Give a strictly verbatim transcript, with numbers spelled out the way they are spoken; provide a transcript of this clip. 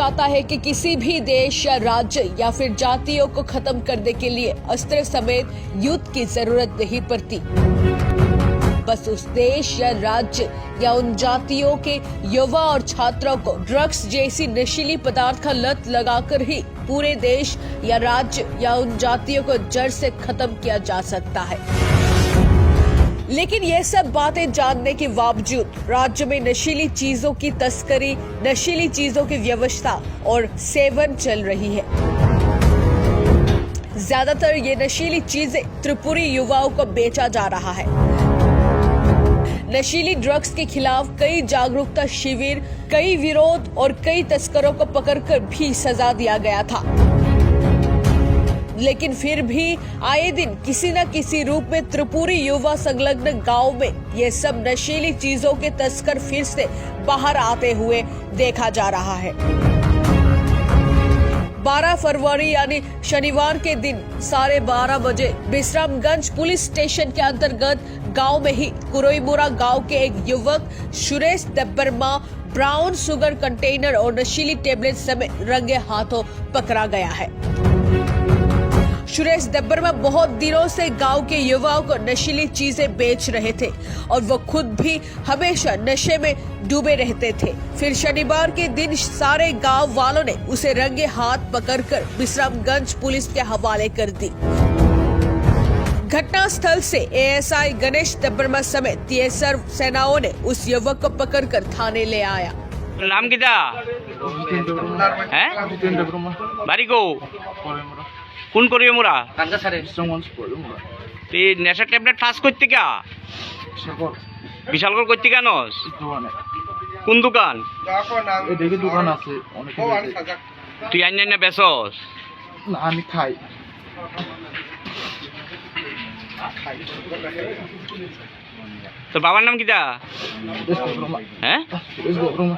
आता है कि किसी भी देश या राज्य या फिर जातियों को खत्म करने के लिए अस्त्र समेत युद्ध की जरूरत नहीं पड़ती। बस उस देश या राज्य या उन जातियों के युवा और छात्रों को ड्रग्स जैसी नशीली पदार्थ का लत लगाकर ही पूरे देश या राज्य या उन जातियों को जड़ से खत्म किया जा सकता है। लेकिन ये सब बातें जानने के बावजूद राज्य में नशीली चीजों की तस्करी, नशीली चीजों की व्यवस्था और सेवन चल रही है। ज्यादातर ये नशीली चीजें त्रिपुरी युवाओं को बेचा जा रहा है। नशीली ड्रग्स के खिलाफ कई जागरूकता शिविर, कई विरोध और कई तस्करों को पकड़कर भी सजा दिया गया था। लेकिन फिर भी आए दिन किसी न किसी रूप में त्रिपुरी युवा संलग्न गांव में ये सब नशीली चीजों के तस्कर फिर से बाहर आते हुए देखा जा रहा है। बारह फरवरी यानी शनिवार के दिन साढ़े बारह बजे विश्रामगंज पुलिस स्टेशन के अंतर्गत गांव में ही कुरोईमुरा गांव के एक युवक सुरेश देबबर्मा ब्राउन शुगर कंटेनर और नशीली टेबलेट समेत रंगे हाथों पकड़ा गया है। सुरेश देबबर्मा बहुत दिनों से गांव के युवाओं को नशीली चीजें बेच रहे थे और वो खुद भी हमेशा नशे में डूबे रहते थे। फिर शनिवार के दिन सारे गांव वालों ने उसे रंगे हाथ पकड़कर विश्रामगंज पुलिस के हवाले कर दी। घटनास्थल से एएसआई गणेश देबबर्मा समेत टीएसआर सेनाओं ने उस युवक को पकड़कर थाने ले आया। নাম কিতা? হে? জিতেন্দ্র ব্রহ্মা। বাড়ি কো? করিমুরা। কোন করিমুরা? কাঞ্জাসারে। বিশ্বমঞ্চ করিমুরা। তুই নেশা ট্যাবলেট ফাঁস করতে গা? বিশালগড়। বিশালগড় করতে গা নস? দোকানে। কোন দোকান? এদিকে দোকান আছে, অনেকে বেচে। তুই আইন না বেচস? না, আমি খাই। তোর বাবার নাম কিতা? সুরেশ দেববর্মা। হ্যাঁ? সুরেশ দেববর্মা।